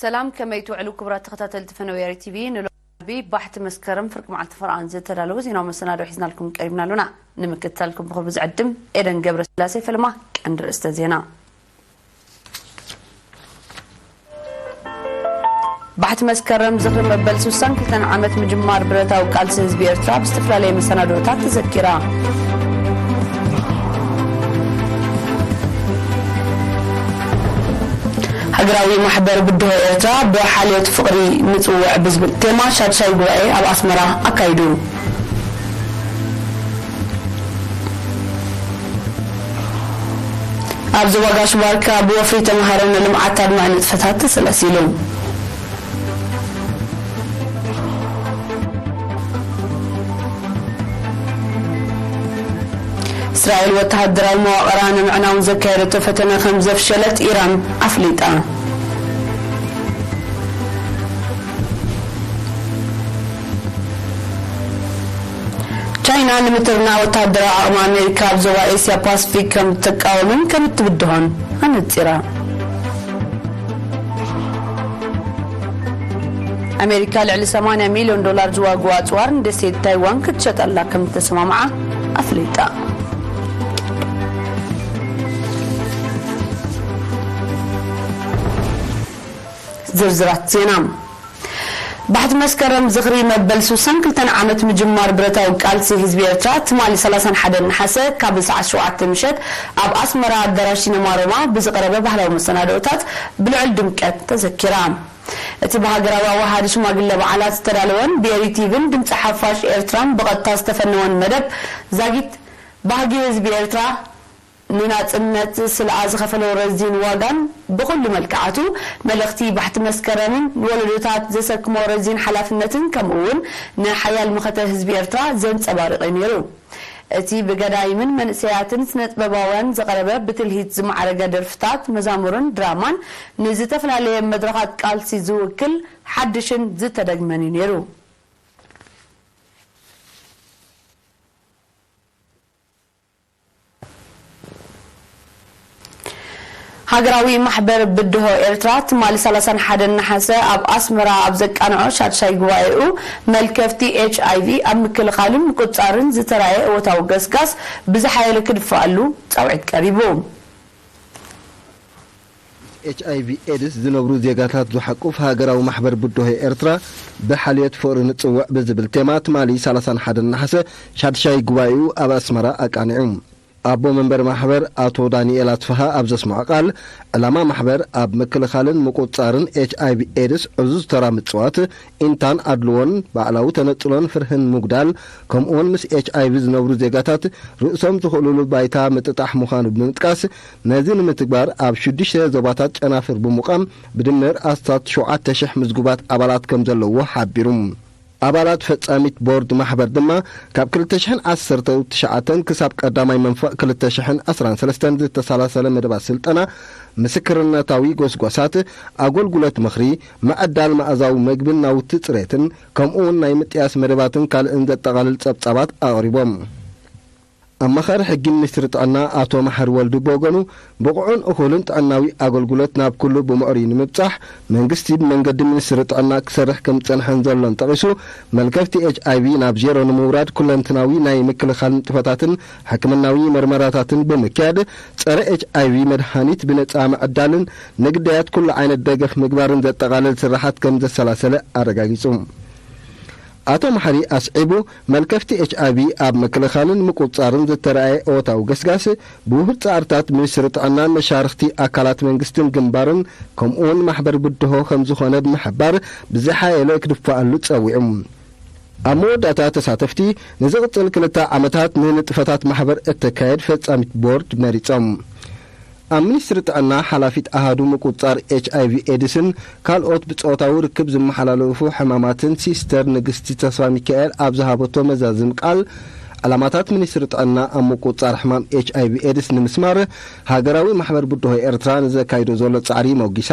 ሰላም፣ ከመይ ትውዕሉ ክቡራት ተኸታተልቲ ፈነወ ኤሪ ቲቪ? ንሎሚ ባሕቲ መስከረም ፍርቂ መዓልቲ ፈርቓን ዝተዳለወ ዜናዊ መሰናድኦ ሒዝናልኩም ቀሪብና ኣሎና። ንምክትታልኩም ብኽብሪ ዝዕድም ኤደን ገብረስላሴ። ፈለማ ቀንዲ ርእስተ ዜና። ባሕቲ መስከረም ዝኽሪ መበል ስሳን ክልተን ዓመት ምጅማር ብረታዊ ቃልሲ ህዝቢ ኤርትራ ብዝተፈላለየ መሰናድኦታት ተዘኪራ። ሃገራዊ ማሕበር ብድሆ ኤርትራ ብሓልዮት ፍቕሪ ንጽውዕ ብዝብል ቴማ ሻድሻይ ጉባኤ ኣብ ኣስመራ ኣካይዱ። ኣብ ዞባ ጋሽ ባርካ ብወፍሪ ተምሃሮ ንልምዓት ኣድማዒ ንጥፈታት ተሰላሲሉ። እስራኤል ወተሃደራዊ መዋቕራ ንምዕናው ዘካየደቶ ፈተነ ከም ዘፍሸለት ኢራን ኣፍሊጣ። ቻይና ንምትርና ወተሃደራዊ ዓቕሚ ኣሜሪካ ኣብ ዞባ ኤስያ ፓስፊክ ከም እትቃወምን ከም እትብድሆን ኣነጺራ። ኣሜሪካ ልዕሊ ሰማንያ ሚልዮን ዶላር ዝዋግኡ ኣጽዋር ንደሴት ታይዋን ክትሸጠላ ከም እተሰማምዓ ኣፍሊጣ። ዝርዝራት ዜና። ባሕቲ መስከረም ዝኽሪ መበል ስሳን ክልተን ዓመት ምጅማር ብረታዊ ቃልሲ ህዝቢ ኤርትራ ትማሊ ሰላሳን ሓደን ነሓሰ ካብ ሰዓት ሸውዓተ ምሸት ኣብ ኣስመራ ኣዳራሽ ሲነማ ሮማ ብዝቐረበ ባህላዊ መሰናድኦታት ብልዑል ድምቀት ተዘኪራ። እቲ ብሃገራዊ ኣወሃሃዲ ሽማግለ በዓላት ዝተዳለወን ብኤሪ ቲቪን ድምፂ ሓፋሽ ኤርትራን ብቐጥታ ዝተፈነወን መደብ ዛጊት ባህጊ ህዝቢ ኤርትራ ንናጽነት ስልኣ ዝኸፈሎ ረዚን ዋጋን ብኹሉ መልክዓቱ መልእኽቲ ባሕቲ መስከረምን ንወለዶታት ዘሰክሞ ረዚን ሓላፍነትን ከምኡ እውን ንሓያል መኸተ ህዝቢ ኤርትራ ዘንጸባርቕ እዩ ነይሩ። እቲ ብገዳይምን መንእሰያትን ስነጥበባውያን ዝቐረበ ብትልሂት ዝማዕረገ ደርፍታት፣ መዛሙርን ድራማን ንዝተፈላለየ መድረኻት ቃልሲ ዝውክል ሓድሽን ዝተደግመን እዩ ነይሩ። ሃገራዊ ማሕበር ብድሆ ኤርትራ ትማሊ ሰላሳን ሓደን ነሓሰ ኣብ ኣስመራ ኣብ ዘቃንዖ ሻድሻይ ጉባኤኡ መልከፍቲ ኤች ኣይ ቪ ኣብ ምክልኻልን ምቁጽጻርን ዝተራእየ እወታዊ ገስጋስ ብዝሓየለ ክድፋኣሉ ጻውዒት ቀሪቡ። ኤች ኣይ ቪ ኤድስ ዝነብሩ ዜጋታት ዝሓቁፍ ሃገራዊ ማሕበር ብድሆ ኤርትራ ብሓልዮት ፍቕሪ ንጽውዕ ብዝብል ቴማ ትማሊ ሰላሳን ሓደን ነሓሰ ሻድሻይ ጉባኤኡ ኣብ ኣስመራ ኣቃኒዑ። ኣቦ መንበር ማሕበር ኣቶ ዳንኤል ኣስፍሃ ኣብ ዘስምዖ ቃል፣ ዕላማ ማሕበር ኣብ ምክልኻልን ምቁጽጻርን ኤች ኣይ ቪ ኤድስ ዕዙዝ ተራ ምጽዋት፣ ኢንታን ኣድልዎን ባዕላዊ ተነጽሎን ፍርህን ምጉዳል፣ ከምኡውን ምስ ኤች ኣይ ቪ ዝነብሩ ዜጋታት ርእሶም ዝኽእሉሉ ባይታ ምጥጣሕ ምዃኑ ብምጥቃስ፣ ነዚ ንምትግባር ኣብ ሽዱሽተ ዞባታት ጨናፍር ብምቋም ብድምር ኣስታት ሸውዓተ ሽሕ ምዝጉባት ኣባላት ከም ዘለዎ ሓቢሩ። ኣባላት ፈጻሚት ቦርድ ማሕበር ድማ ካብ ክልተ ሽሕን ዓሰርተ ትሽዓተን ክሳብ ቀዳማይ መንፈቕ ክልተ ሽሕን ዓሰርተ ሰለስተን ዝተሰላሰለ መደባት ስልጠና፣ ምስክርነታዊ ጎስጓሳት፣ ኣገልግሎት ምኽሪ፣ ምዕዳል መኣዛዊ መግብን ናውቲ ጽሬትን፣ ከምኡውን ናይ ምጥያስ መደባትን ካልእን ዘጠቓልል ጸብጻባት ኣቕሪቦም። ኣማኻሪ ሕጊ ሚኒስትሪ ጥዕና ኣቶ መሓሪ ወልዱ ብወገኑ፣ ብቑዕን እኹልን ጥዕናዊ ኣገልግሎት ናብ ኩሉ ብምዕሩይ ንምብጻሕ መንግስቲ ብመንገዲ ሚኒስትሪ ጥዕና ክሰርሕ ከም ዝጸንሐን ዘሎን ጠቒሱ፣ መልከፍቲ ኤች ኣይ ቪ ናብ ዜሮ ንምውራድ ኩለንትናዊ ናይ ምክልኻል ንጥፈታትን ሕክምናዊ መርመራታትን ብምክያድ፣ ጸረ ኤች ኣይ ቪ መድሃኒት ብነጻ ምዕዳልን ንግዳያት ኩሉ ዓይነት ደገፍ ምግባርን ዘጠቓልል ስራሓት ከም ዘሰላሰለ ኣረጋጊጹ። ኣቶ መሓሪ ኣስዒቡ፣ መልከፍቲ ኤች ኣይ ቪ ኣብ ምክልኻልን ምቁጽጻርን ዝተረኣየ እወታዊ ገስጋስ፣ ብውሁድ ጻዕርታት ሚኒስትሪ ጥዕናን መሻርኽቲ ኣካላት መንግስትን ግንባርን ከምኡውን ማሕበር ብድሆ ከም ዝኾነ ብምሕባር፣ ብዝሓየለ ክድፋኣሉ ጸዊዑ። ኣብ መወዳእታ ተሳተፍቲ፣ ንዝቕጽል ክልተ ዓመታት ንንጥፈታት ማሕበር እተካየድ ፈጻሚት ቦርድ መሪጾም። ኣብ ሚኒስትሪ ጥዕና ሓላፊት ኣሃዱ ምቁጽጻር ኤች ኣይ ቪ ኤድስን ካልኦት ብጾታዊ ርክብ ዝመሓላለፉ ሕማማትን ሲስተር ንግስቲ ተስፋሚካኤል ኣብ ዝሃበቶ መዛዝም ቃል፣ ዕላማታት ሚኒስትሪ ጥዕና ኣብ ምቁጽጻር ሕማም ኤች ኣይ ቪ ኤድስ ንምስማር ሃገራዊ ማሕበር ብድሆ ኤርትራ ንዘካይዶ ዘሎ ጻዕሪ ሞጊሳ።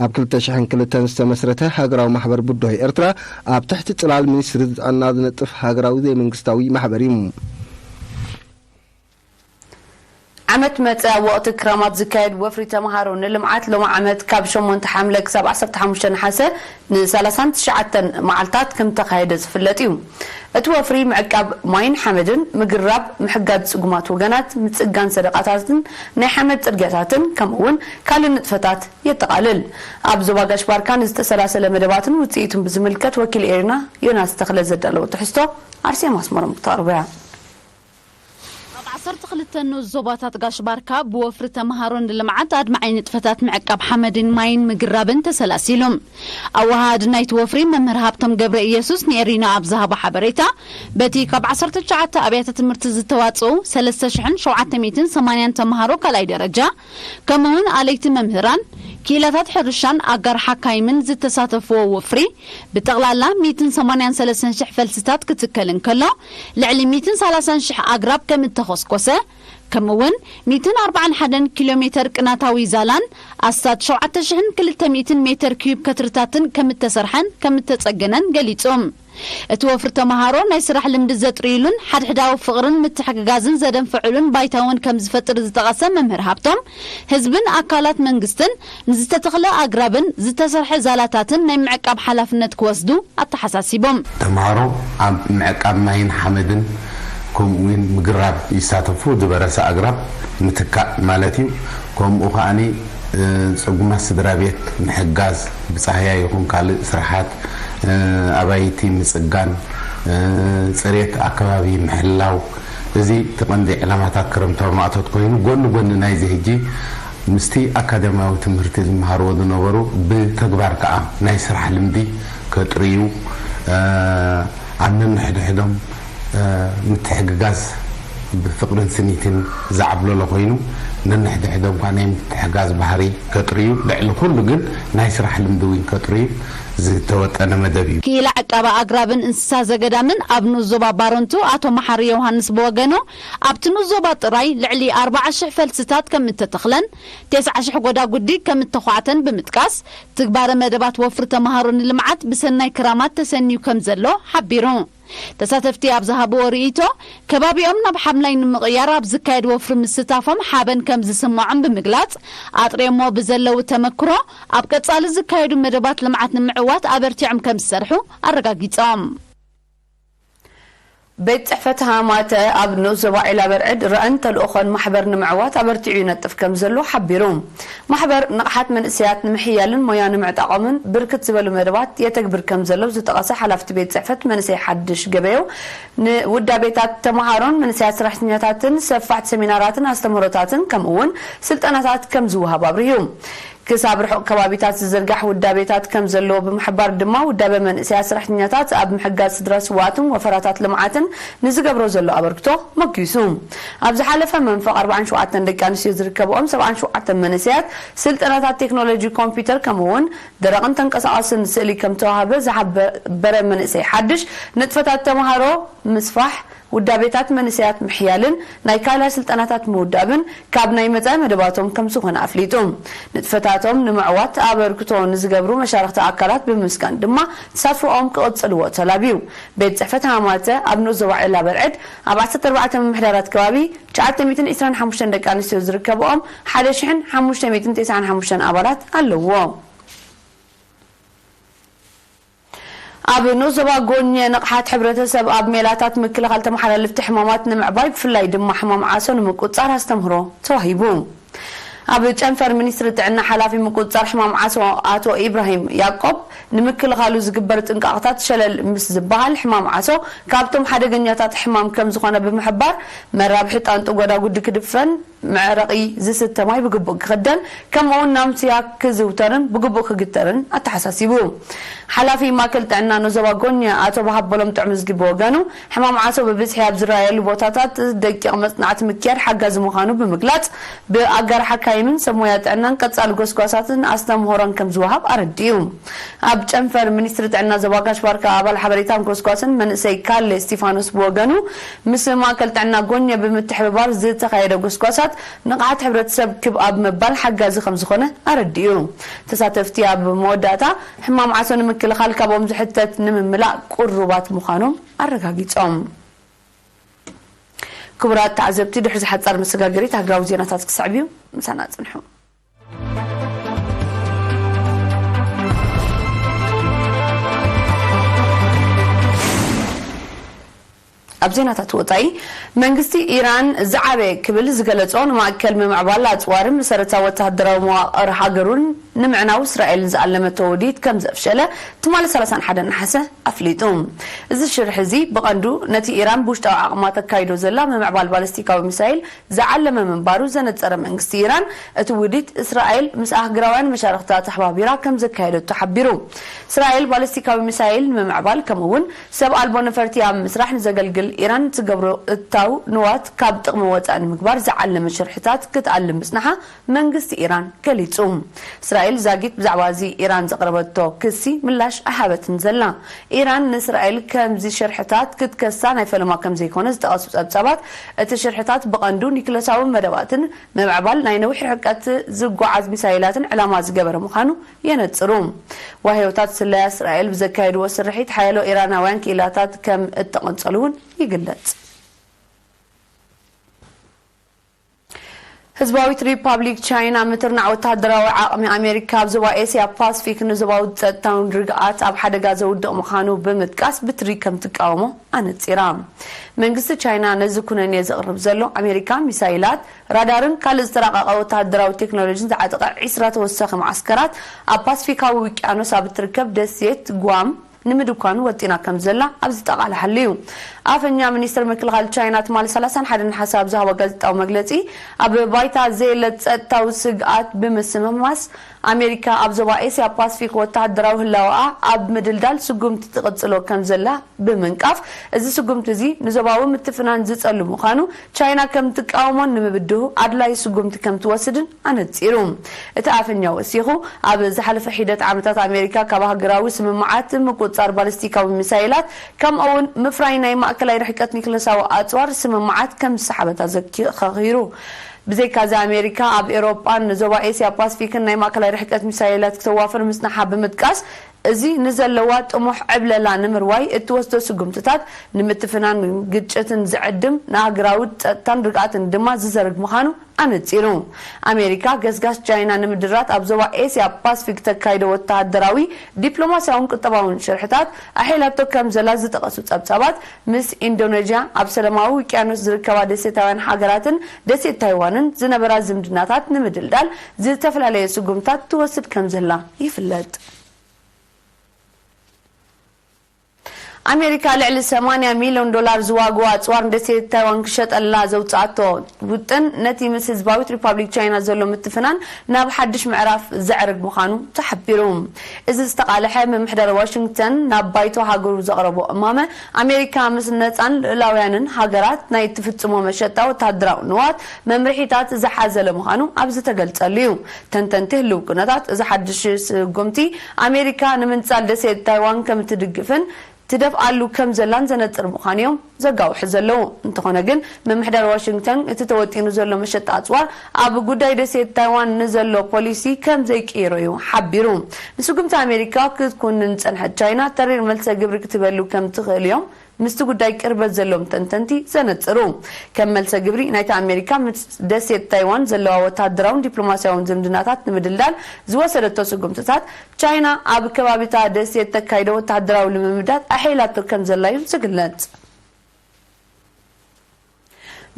ኣብ ክልተ ሽሕን ክልተን ዝተመስረተ ሃገራዊ ማሕበር ብድሆ ኤርትራ ኣብ ትሕቲ ጽላል ሚኒስትሪ ጥዕና ዝነጥፍ ሃገራዊ ዘይመንግስታዊ ማሕበር እዩ። ዓመት መጸ ኣብ ወቕቲ ክራማት ዝካየድ ወፍሪ ተምሃሮ ንልምዓት ሎሚ ዓመት ካብ ሸሞንተ ሓምለ ክሳብ ዓሰርተ ሓሙሽተ ነሓሰ ን ሰላሳን ትሽዓተን መዓልታት ከም ተኻየደ ዝፍለጥ እዩ። እቲ ወፍሪ ምዕቃብ ማይን ሓመድን፣ ምግራብ፣ ምሕጋዝ ጽጉማት ወገናት፣ ምጽጋን ሰደቓታትን ናይ ሓመድ ጽርግያታትን ከምኡ እውን ካልእ ንጥፈታት የጠቓልል። ኣብ ዞባ ጋሽ ባርካ ንዝተሰላሰለ መደባትን ውጽኢቱን ብዝምልከት ወኪል ኤሪና ዮናስ ተኽለ ዘዳለዎ ትሕዝቶ ኣርሴማ ኣስመሮም ክተቕርቦ እያ። ኣብ ዓሰርተ ክልተ ንኡስ ዞባታት ጋሽ ባርካ ብወፍሪ ተምሃሮ ንልምዓት ኣድማዒ ንጥፈታት ምዕቃብ ሓመድን ማይን ምግራብን ተሰላሲሉ። ኣወሃሃዲ ናይቲ ወፍሪ መምህር ሃብቶም ገብረ ኢየሱስ ንኤሪና ኣብ ዝሃቦ ሓበሬታ፣ በቲ ካብ ዓሰርተ ትሽዓተ ኣብያተ ትምህርቲ ዝተዋጽኡ ሰለስተ ሽሕን ሸውዓተ ሚእትን ሰማንያን ተምሃሮ ካልኣይ ደረጃ፣ ከምኡውን ኣለይቲ መምህራን፣ ክኢላታት ሕርሻን ኣጋር ሓካይምን ዝተሳተፍዎ ወፍሪ፣ ብጠቕላላ ሚእትን ሰማንያን ሰለስተን ሽሕ ፈልስታት ክትከል እንከሎ፣ ልዕሊ ሚእትን ሰላሳን ሽሕ ኣግራብ ከም እተኾስኮሰ፣ ከምኡውን ሚእትን ኣርባዓን ሓደን ኪሎ ሜተር ቅናታዊ ዛላን ኣስታት ሸውዓተ ሽሕን ክልተ ሚእትን ሜተር ኪዩብ ከትርታትን ከም እተሰርሐን ከም እተጸገነን ገሊጹ። እቲ ወፍሪ ተምሃሮ ናይ ስራሕ ልምዲ ዘጥርዩሉን ሓድሕዳዊ ፍቕርን ምትሕግጋዝን ዘደንፍዑሉን ባይታ እውን ከም ዝፈጥር ዝጠቐሰ መምህር ሃብቶም፣ ህዝብን ኣካላት መንግስትን ንዝተተኽለ ኣግራብን ዝተሰርሐ ዛላታትን ናይ ምዕቃብ ሓላፍነት ክወስዱ ኣተሓሳሲቦም። ተምሃሮ ኣብ ምዕቃብ ማይን ሓመድን ከምኡ እውን ምግራብ ይሳተፉ። ዝበረሰ ኣግራብ ምትካእ ማለት እዩ። ከምኡ ከዓኒ፣ እ፣ ጽጉማት ስድራ ቤት ምሕጋዝ፣ ብጻህያ ይኹን ካልእ ስራሓት፣ እ፣ ኣባይቲ ምጽጋን፣ እ፣ ጽሬት ኣከባቢ ምሕላው፣ እዚ እቲ ቀንዲ ዕላማታት ክረምታዊ ማእቶት ኮይኑ፣ ጎኒ ጎኒ ናይዚ ሕጂ ምስቲ ኣካዳሚያዊ ትምህርቲ ዝመሃርዎ ዝነበሩ ብተግባር ከኣ ናይ ስራሕ ልምዲ ከጥርዩ፣ እ፣ ኣብ ነንሕድሕዶም፣ እ፣ ምትሕግጋዝ ብፍቕርን ስኒትን ዝዓብለሎ ኮይኑ፣ ነንሕድሕዶም ከኣ ናይ ምትሕጋዝ ባህሪ ከጥርዩ፣ ልዕሊ ኩሉ ግን ናይ ስራሕ ልምዲ እውን ከጥርዩ ዝተወጠነ መደብ እዩ። ክኢላ ዕቃባ ኣግራብን እንስሳ ዘገዳምን ኣብ ንኡስ ዞባ ባረንቱ ኣቶ መሓሪ ዮሃንስ ብወገኑ፣ ኣብቲ ንኡስ ዞባ ጥራይ ልዕሊ ኣርባዓ ሽሕ ፈልስታት ከም እተተኽለን፣ ተስዓ ሽሕ ጎዳጉዲ ከም እተዃዕተን ብምጥቃስ፣ ትግባረ መደባት ወፍሪ ተምሃሮ ንልምዓት ብሰናይ ክራማት ተሰንዩ ከም ዘሎ ሓቢሩ። ተሳተፍቲ ኣብ ዝሃብዎ ርእይቶ፣ ከባቢኦም ናብ ሓምላይ ንምቕያር ኣብ ዝካየድ ወፍሪ ምስታፎም ሓበን ከም ዝስምዖም ብምግላጽ፣ ኣጥርዮሞ ብዘለዉ ተመክሮ ኣብ ቀጻሊ ዝካየዱ መደባት ልምዓት ንምዕዋት ኣበርቲዖም ከም ዝሰርሑ ኣረጋጊጾም። ቤት ጽሕፈት ሃማተ ኣብ ንኡስ ዞባ ዒላ በርዕድ ራእን ተልእኾን ማሕበር ንምዕዋት ኣበርቲዑ ይነጥፍ ከም ዘሎ ሓቢሩ። ማሕበር ንቕሓት መንእሰያት ንምሕያልን ሞያ ንምዕጣቖምን ብርክት ዝበሉ መደባት የተግብር ከም ዘሎ ዝጠቐሰ ሓላፍቲ ቤት ጽሕፈት መንእሰይ ሓድሽ ገበየው፣ ንውዳቤታት ተምሃሮን መንእሰያት ሰራሕተኛታትን ሰፋሕቲ ሰሚናራትን ኣስተምህሮታትን ከምኡ እውን ስልጠናታት ከም ዝወሃብ ኣብርሁ። ክሳብ ርሑቕ ከባቢታት ዝዝርጋሕ ውዳቤታት ከም ዘለዎ ብምሕባር ድማ፣ ውዳበ መንእሰያት ሰራሕተኛታት ኣብ ምሕጋዝ ስድራ ስውኣትን ወፈራታት ልምዓትን ንዝገብሮ ዘሎ ኣበርክቶ ሞጊሱ። ኣብ ዝሓለፈ መንፈቕ ኣርባዓን ሸውዓተን ደቂ ኣንስትዮ ዝርከብኦም ሰብዓን ሸውዓተን መንእሰያት ስልጠናታት ቴክኖሎጂ ኮምፒውተር፣ ከምኡ እውን ደረቕን ተንቀሳቓስን ስእሊ ከም ተዋህበ ዝሓበረ መንእሰይ ሓድሽ፣ ንጥፈታት ተምሃሮ ምስፋሕ፣ ውዳቤታት መንእሰያት ምሕያልን ናይ ካልያ ስልጠናታት ምውዳብን ካብ ናይ መጻኢ መደባቶም ከም ዝኾነ ኣፍሊጡ። ንጥፈታቶም ንምዕዋት ኣበርክቶ ንዝገብሩ መሻርኽቲ ኣካላት ብምምስጋን ድማ፣ ተሳትፎኦም ክቕጽልዎ ተላብዩ። ቤት ጽሕፈት ሃማተ ኣብ ንኡስ ዞባ ዒላ በርዕድ ኣብ ዓሰርተ ኣርባዕተ ምምሕዳራት ከባቢ ትሽዓተ ሚእትን ዕስራን ሓሙሽተን ደቂ ኣንስትዮ ዝርከብኦም ሓደ ሽሕን ሓሙሽተ ሚእትን ተስዓን ሓሙሽተን ኣባላት ኣለዎ። ኣብ ንኡስ ዞባ ጎኘ ንቕሓት ሕብረተሰብ ኣብ ሜላታት ምክልኻል ተመሓላለፍቲ ሕማማት ንምዕባይ፣ ብፍላይ ድማ ሕማም ዓሶ ንምቁጽጻር ኣስተምህሮ ተዋሂቡ። ኣብ ጨንፈር ሚኒስትሪ ጥዕና ሓላፊ ምቁጽጻር ሕማም ዓሶ ኣቶ ኢብራሂም ያዕቆብ፣ ንምክልኻሉ ዝግበር ጥንቃቕታት ሸለል ምስ ዝበሃል፣ ሕማም ዓሶ ካብቶም ሓደገኛታት ሕማም ከም ዝኾነ ብምሕባር፣ መራብሒ ጣንጡ ጎዳጉዲ ክድፈን፣ መዕረቒ ዝስተ ማይ ብግቡእ ክኽደን፣ ከምኡውን ናምስያ ክዝውተርን ብግቡእ ክግተርን ኣተሓሳሲቡ። ሓላፊ ማእከል ጥዕና ንዞባ ጎኛ ኣቶ በሃበሎም ጥዑምዝጊ ብወገኑ፣ ሕማም ዓሶ ብብዝሒ ኣብ ዝረኣየሉ ቦታታት ደቂቕ መጽናዕቲ ምክያድ ሓጋዚ ምዃኑ ብምግላጽ፣ ብኣጋር ሓካይምን ሰብ ሞያ ጥዕናን ቀጻሊ ጎስጓሳትን ኣስተምህሮን ከም ዝወሃብ ኣረዲኡ። ኣብ ጨንፈር ሚኒስትሪ ጥዕና ዞባ ጋሽ ባርካ ኣባል ሓበሬታን ጎስጓስን መንእሰይ ካሌ እስቲፋኖስ ብወገኑ፣ ምስ ማእከል ጥዕና ጎኛ ብምትሕብባር ዝተኻየደ ጎስጓሳት ንቕሓት ሕብረተሰብ ክብ ኣብ ምባል ሓጋዚ ከም ዝኾነ ኣረዲኡ። ተሳተፍቲ ኣብ መወዳእታ፣ ሕማም ዓሶ ንምክልኻል ካብኦም ዝሕተት ንምምላእ ቅሩባት ምዃኖም ኣረጋጊጾም። ክቡራት ተዓዘብቲ፣ ድሕሪ ዝሓጻር መሰጋገሪት ሃገራዊ ዜናታት ክስዕብ እዩ። ምሳና ጽንሑ። ኣብ ዜናታት ወጻኢ፣ መንግስቲ ኢራን ዝዓበየ ክብል ዝገለጾ ንማእከል ምምዕባል ኣጽዋርን መሰረታዊ ወተሃደራዊ መዋቕር ሃገሩን ንምዕናው እስራኤል ዝኣለመቶ ውዲት ከም ዘፍሸለ ትማሊ ሰላሳን ሓደን ነሓሰ ኣፍሊጡ። እዚ ሽርሒ እዚ ብቐንዱ ነቲ ኢራን ብውሽጣዊ ዓቕማ ተካይዶ ዘላ ምምዕባል ባለስቲካዊ ሚሳይል ዝዓለመ ምንባሩ ዘነጸረ መንግስቲ ኢራን፣ እቲ ውዲት እስራኤል ምስ ኣህግራውያን መሻርኽታ ተሓባቢራ ከም ዘካየደቶ ሓቢሩ። እስራኤል ባለስቲካዊ ሚሳይል ንምምዕባል ከምኡ'ውን ሰብ ኣልቦ ነፈርቲ ኣብ ምስራሕ ንዘገልግል ኢራን ትገብሮ እታው ንዋት ካብ ጥቕሚ ወጻኢ ንምግባር ዝዓለመ ሽርሕታት ክትኣልም ምጽንሓ መንግስቲ ኢራን ገሊጹ። እስራኤል ዛጊት ብዛዕባ እዚ ኢራን ዘቕረበቶ ክሲ ምላሽ ኣይሃበትን ዘላ። ኢራን ንእስራኤል ከምዚ ሽርሕታት ክትከሳ ናይ ፈለማ ከም ዘይኮነ ዝጠቐሱ ጸብጻባት፣ እቲ ሽርሕታት ብቐንዱ ኒክለሳዊ መደባትን ምምዕባል ናይ ነዊሕ ርሕቀት ዝጓዓዝ ሚሳይላትን ዕላማ ዝገበረ ምዃኑ የነጽሩ። ዋህዮታት ስለያ እስራኤል ብዘካየድዎ ስርሒት ሓያሎ ኢራናውያን ክኢላታት ከም እተቐንጸሉ እውን ይግለጽ። ህዝባዊት ሪፓብሊክ ቻይና ምትርናዕ ወተሃደራዊ ዓቕሚ ኣሜሪካ ኣብ ዞባ ኤስያ ፓስፊክ ንዞባዊ ጸጥታውን ርግኣት ኣብ ሓደጋ ዘውድቕ ምዃኑ ብምጥቃስ ብትሪ ከም ትቃወሞ ኣነጺራ። መንግስቲ ቻይና ነዚ ኩነኔ ዘቕርብ ዘሎ ኣሜሪካ ሚሳይላት፣ ራዳርን ካልእ ዝተራቐቐ ወተሃደራዊ ቴክኖሎጂን ዝዓጠቐ ዒስራ ተወሳኺ መዓስከራት ኣብ ፓስፊካዊ ውቅያኖስ ኣብ እትርከብ ደሴት ጓም ንምድኳን ወጢና ከም ዘላ ኣብ ዝጠቓልሓሉ እዩ። ኣፈኛ ሚኒስትር ምክልኻል ቻይና ትማሊ ሰላሳን ሓደን ነሓሰ ኣብ ዝሃቦ ጋዜጣዊ መግለጺ፣ ኣብ ባይታ ዘየለ ጸጥታዊ ስግኣት ብምስምማስ፣ ኣሜሪካ ኣብ ዞባ ኤስያ ፓስፊክ ወተሃደራዊ ህላወኣ ኣብ ምድልዳል ስጉምቲ ትቕጽሎ ከም ዘላ ብምንቃፍ፣ እዚ ስጉምቲ እዚ ንዞባዊ ምትፍናን ዝጸሉ ምዃኑ ቻይና ከም ትቃወሞን ንምብድሁ ኣድላዪ ስጉምቲ ከም ትወስድን ኣነጺሩ። እቲ ኣፈኛ ወሲኹ፣ ኣብ ዝሓለፈ ሒደት ዓመታት ኣሜሪካ ካብ ሃገራዊ ስምምዓት ምቁጽጻር ባሊስቲካዊ ሚሳይላት ከምኡ'ውን ምፍራይ ናይ ማእከላይ ርሕቀት ኒክለሳዊ ኣጽዋር ስምምዓት ከም ዝሰሓበት ኣዘኪ-፣ ኣዘኻኺሩ። ብዘይካዚ ኣሜሪካ ኣብ ኤውሮጳን ዞባ ኤስያ ፓስፊክን ናይ ማእከላይ ርሕቀት ሚሳይላት ክተዋፍር ምጽንሓ ብምጥቃስ፣ እዚ ንዘለዋ ጥሙሕ ዕብለላ ንምርዋይ እትወስዶ ስጉምትታት ንምትፍናን ግጭትን ዝዕድም፣ ንኣህጉራዊ ጸጥታን ርግኣትን ድማ ዝዘርግ ምዃኑ ኣነጺሩ። ኣሜሪካ ገስጋስ ቻይና ንምድራት ኣብ ዞባ ኤስያ ፓስፊክ ተካይዶ ወተሃደራዊ፣ ዲፕሎማስያውን ቁጠባውን ሽርሕታት ኣሕይላቶ ከም ዘላ ዝጠቐሱ ጸብጻባት፣ ምስ ኢንዶኔዥያ ኣብ ሰላማዊ ውቅያኖስ ዝርከባ ደሴታውያን ሃገራትን ደሴት ታይዋንን ዝነበራ ዝምድናታት ንምድልዳል ዝተፈላለየ ስጉምታት ትወስድ ከም ዘላ ይፍለጥ። ኣሜሪካ ልዕሊ ሰማንያ ሚልዮን ዶላር ዝዋግኡ ኣጽዋር ንደሴት ታይዋን ክሸጠላ ዘውጽኣቶ ውጥን፣ ነቲ ምስ ህዝባዊት ሪፓብሊክ ቻይና ዘሎ ምትፍናን ናብ ሓድሽ ምዕራፍ ዘዕርግ ምዃኑ ተሓቢሩ። እዚ ዝተቓልሐ፣ ምምሕዳር ዋሽንግተን ናብ ባይቶ ሃገሩ ዘቕረቦ እማመ፣ ኣሜሪካ ምስ ነጻን ልኡላውያንን ሃገራት ናይ ትፍጽሞ መሸጣ ወተሃደራዊ ንዋት መምርሒታት ዝሓዘለ ምዃኑ ኣብ ዝተገልጸሉ እዩ። ተንተንቲ ህልው ኩነታት፣ እዚ ሓድሽ ስጉምቲ ኣሜሪካ ንምንጻል ደሴት ታይዋን ከም እትድግፍን ትደፍኣሉ ከም ዘላን ዘነጽር ምዃኑ እዮም ዘጋውሑ ዘለዉ። እንተኾነ ግን፣ ምምሕዳር ዋሽንግተን እቲ ተወጢኑ ዘሎ መሸጣ ኣጽዋር ኣብ ጉዳይ ደሴት ታይዋን ንዘሎ ፖሊሲ ከም ዘይቅይሮ እዩ ሓቢሩ። ንስጉምቲ ኣሜሪካ ክትኩንን ዝጸንሐት ቻይና፣ ተሪር መልሰ ግብሪ ክትህበሉ ከም ትኽእል እዮም ምስቲ ጉዳይ ቅርበት ዘለዎም ተንተንቲ ዘነጽሩ። ከም መልሰ ግብሪ ናይቲ ኣሜሪካ ምስ ደሴት ታይዋን ዘለዋ ወተሃደራውን ዲፕሎማስያውን ዝምድናታት ንምድልዳል ዝወሰደቶ ስጉምትታት፣ ቻይና ኣብ ከባቢታ ደሴት ተካይዶ ወተሃደራዊ ልምምዳት ኣሕይላቶ ከም ዘላ እዩ ዝግለጽ።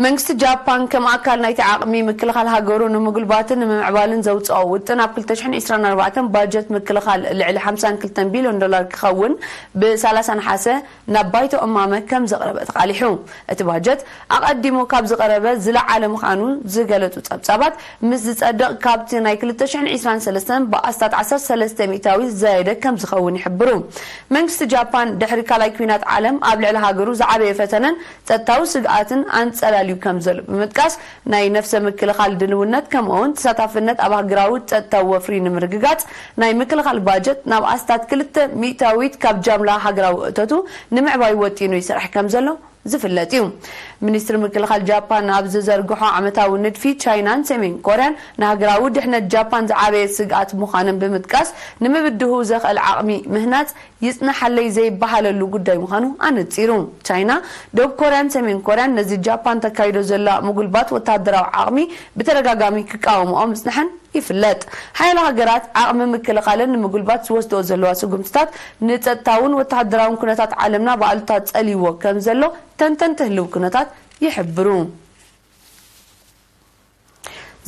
መንግስቲ ጃፓን ከም ኣካል ናይቲ ዓቕሚ ምክልኻል ሃገሩ ንምጉልባትን ንምምዕባልን ዘውጽኦ ውጥን፣ ኣብ ክልተ ሽሕን ዕስራን ኣርባዕተን ባጀት ምክልኻል ልዕሊ ሓምሳን ክልተን ቢልዮን ዶላር ክኸውን ብሰላሳ ነሓሰ ናብ ባይቶ እማመ ከም ዘቕረበ ተቓሊሑ። እቲ ባጀት ኣቐዲሙ ካብ ዝቐረበ ዝለዓለ ምዃኑ ዝገለጹ ጸብጻባት፣ ምስ ዝጸድቕ ካብቲ ናይ ክልተ ሽሕን ዕስራን ሰለስተን ብኣስታት ዓሰርተ ሰለስተ ሚእታዊ ዝዛየደ ከም ዝኸውን ይሕብሩ። መንግስቲ ጃፓን ድሕሪ ካልኣይ ኲናት ዓለም ኣብ ልዕሊ ሃገሩ ዝዓበየ ፈተነን ጸጥታዊ ስግኣትን ኣንጸላልዩ ከም ዘሎ ብምጥቃስ፣ ናይ ነፍሰ ምክልኻል ድልውነት ከምኡ'ውን ተሳታፍነት ኣብ ሃገራዊ ጸጥታዊ ወፍሪ ንምርግጋጽ ናይ ምክልኻል ባጀት ናብ ኣስታት ክልተ ሚእታዊት ካብ ጃምላ ሃገራዊ እቶቱ ንምዕባይ ወጢኑ ይሰርሕ ከም ዘሎ ዝፍለጥ እዩ። ሚኒስትሪ ምክልኻል ጃፓን ኣብ ዝዘርግሖ ዓመታዊ ንድፊ፣ ቻይናን ሰሜን ኮርያን ንሃገራዊ ድሕነት ጃፓን ዝዓበየ ስግኣት ምዃነን ብምጥቃስ፣ ንምብድሁ ዘኽእል ዓቕሚ ምህናጽ ይጽናሓለይ ዘይበሃለሉ ጉዳይ ምዃኑ ኣነጺሩ። ቻይና፣ ደቡብ ኮርያን ሰሜን ኮርያን ነዚ ጃፓን ተካይዶ ዘላ ምጉልባት ወተሃደራዊ ዓቕሚ ብተደጋጋሚ ክቃወምኦ ምጽንሐን ይፍለጥ። ሓያሎ ሃገራት ዓቕሚ ምክልኻለን ንምጉልባት ዝወስድኦ ዘለዋ ስጉምትታት ንጸጥታውን ወተሃደራውን ኩነታት ዓለምና ብኣሉታ ጸልይዎ ከም ዘሎ ተንተንቲ ህልው ኩነታት ይሕብሩ።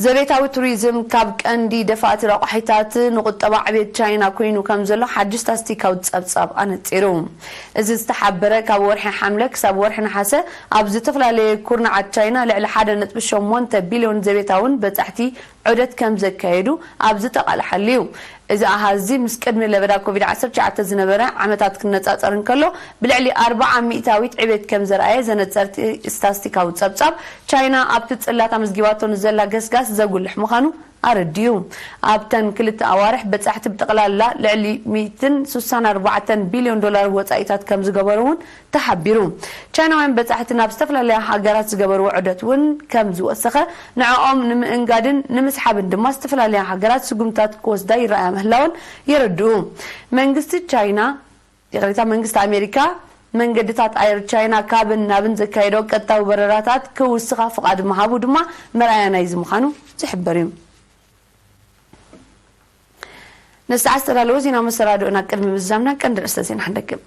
ዘቤታዊ ቱሪዝም ካብ ቀንዲ ደፋእቲ ረቋሒታት ንቁጠባ ዕቤት ቻይና ኮይኑ ከም ዘሎ ሓድሽ ስታስቲካዊ ጸብጻብ ኣነጺሩ። እዚ ዝተሓበረ ካብ ወርሒ ሓምለ ክሳብ ወርሒ ነሓሰ ኣብ ዝተፈላለየ ኩርናዓት ቻይና ልዕሊ ሓደ ነጥቢ ሸሞንተ ቢልዮን ዘቤታውን በጻሕቲ ዑደት ከም ዘካየዱ ኣብ ዝጠቓልሓሉ እዩ። እዚ ኣሃዝ እዚ ምስ ቅድሚ ለበዳ ኮቪድ ዓሰርተ ትሽዓተ ዝነበረ ዓመታት ክነጻጸር እንከሎ፣ ብልዕሊ ኣርብዓ ሚእታዊት ዕቤት ከም ዘርኣየ ዘነጸርቲ ስታስቲካዊ ጸብጻብ፣ ቻይና ኣብቲ ጽላት ኣመዝጊባቶ ንዘላ ገስጋስ ዘጉልሕ ምዃኑ ኣረዲኡ። ኣብተን ክልተ ኣዋርሕ በጻሕቲ ብጠቕላላ ልዕሊ ሚእትን ስሳን ኣርባዕተን ቢልዮን ዶላር ወጻኢታት ከም ዝገበሩ እውን ተሓቢሩ። ቻይናውያን በጻሕቲ ናብ ዝተፈላለያ ሃገራት ዝገበርዎ ዑደት እውን ከም ዝወሰኸ፣ ንዕኦም ንምእንጋድን ንምስሓብን ድማ ዝተፈላለያ ሃገራት ስጉምታት ክወስዳ ይረኣያ ምህላወን የረድኡ። መንግስቲ ቻይና፣ ይቕሬታ፣ መንግስቲ ኣሜሪካ መንገድታት ኣየር ቻይና ካብን ናብን ዘካየዶ ቀጥታዊ በረራታት ክውስኻ ፍቓድ ምሃቡ ድማ መርኣያ ናይዚ ምዃኑ ዝሕበር እዩ። ንሰዓት ዝተዳለወ ዜናዊ መሰናድኦና ቅድሚ ምዝዛምና ቀንዲ ርእሰ ዜና ክንደግም።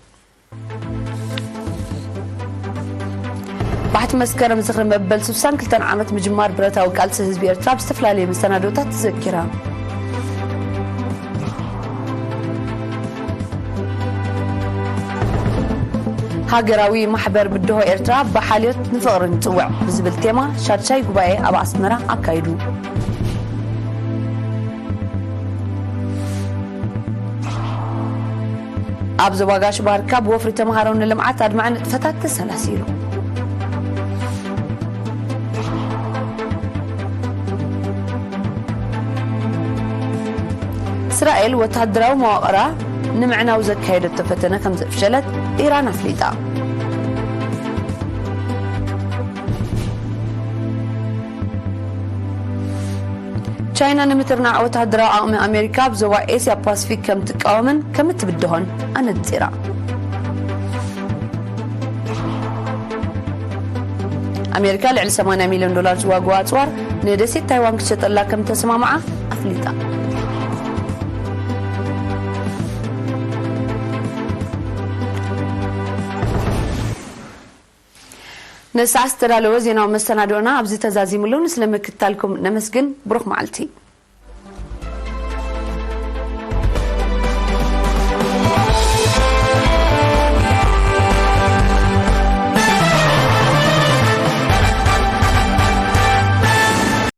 ባሕቲ መስከረም ዝኽሪ መበል ስሳን ክልተን ዓመት ምጅማር ብረታዊ ቃልሲ ህዝቢ ኤርትራ ብዝተፈላለየ መሰናድኦታት ተዘኪራ። ሃገራዊ ማሕበር ብድሆ ኤርትራ ብሓልዮት ንፍቕሪ ንጽውዕ ብዝብል ቴማ ሻድሻይ ጉባኤ ኣብ ኣስመራ ኣካይዱ። ኣብ ዞባ ጋሽ ባርካ ብወፍሪ ተምሃሮ ንልምዓት ኣድማዒ ንጥፈታት ተሰላሲሉ። እስራኤል ወተሃደራዊ መዋቕራ ንምዕናው ዘካየደቶ ፈተነ ከም ዘፍሸለት ኢራን ኣፍሊጣ። ቻይና ንምትርናዕ ወተሃደራዊ ዓቕሚ ኣሜሪካ ኣብ ዞባ ኤስያ ፓሲፊክ ከም ትቃወምን ከም እትብድሆን ኣነጺራ። ኣሜሪካ ልዕሊ ሰማንያ ሚልዮን ዶላር ዝዋግኡ ኣጽዋር ንደሴት ታይዋን ክትሸጠላ ከም ተሰማምዓ ኣፍሊጣ። ንሰዓት ዝተዳለወ ዜናዊ መሰናድኦና ኣብዚ ተዛዚሙ ኣሎ። ንስለ ምክትታልኩም ነመስግን። ብሩኽ መዓልቲ።